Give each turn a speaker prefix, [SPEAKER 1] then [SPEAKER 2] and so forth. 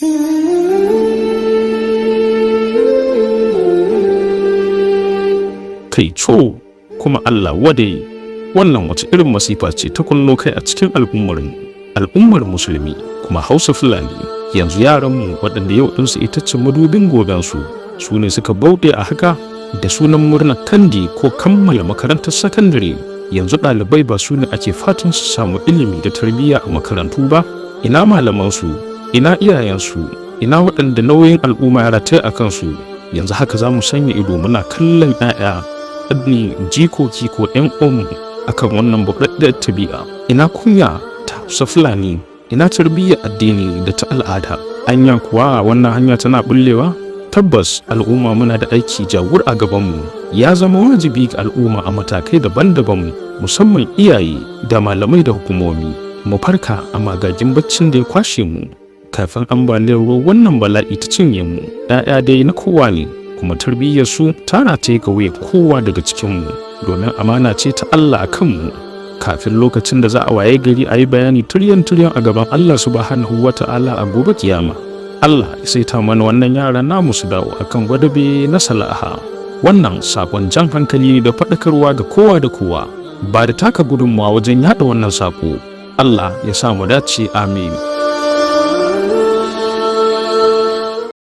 [SPEAKER 1] Kai co, kuma Allah wade, wannan wace irin masifa ce ta kunno kai a cikin al'ummar Musulmi kuma Hausa Fulani? Yanzu yaranmu, waɗanda yau ɗinsu ita ce madubin gobensu, su ne suka bauɗe a haka da sunan murnar kandi ko kammala makarantar sakandare. Yanzu ɗalibai ba su ne ake fatan su samu ilimi da tarbiyya a makarantu ba? Ina malamansu? Ina iyayensu? Ina waɗanda nauyin al'umma ya rataya a kansu? Yanzu haka za mu sanya ido muna kallon 'ya'ya, ƙanne, jikoki ko 'yan uwanmu akan wannan buɗaɗɗiyar tabi'a? Ina kunya ta Hausa Fulani? Ina tarbiyyar addini da ta al'ada? Anya kuwa wannan hanya tana bullewa? Tabbas al'umma muna da aiki jawur a gabanmu. Ya zama wajibi ga al'umma a matakai daban-daban, musamman iyaye da malamai da hukumomi, mu farka a magagin baccin da ya kwashe mu kafin ambaliyar ruwa wannan bala'i ta cinye mu. ‘Ya'ya dai na kowa ne, kuma tarbiyyar su ta rataye ga wuyan kowa daga cikinmu, domin amana ce ta Allah a kanmu, kafin lokacin da za a waye gari a yi bayani turyan turyan a gaban Allah Subhanahu wa Ta'ala a gobe Kiyama. Allah ya saita mana wannan yara namu su dawo akan gwadabe na salaha. Wannan sakon jan hankali ne da faɗakarwa ga kowa da kowa. Ba da taka gudunmawa wajen yaɗa wannan sako. Allah ya sa mu dace, amin.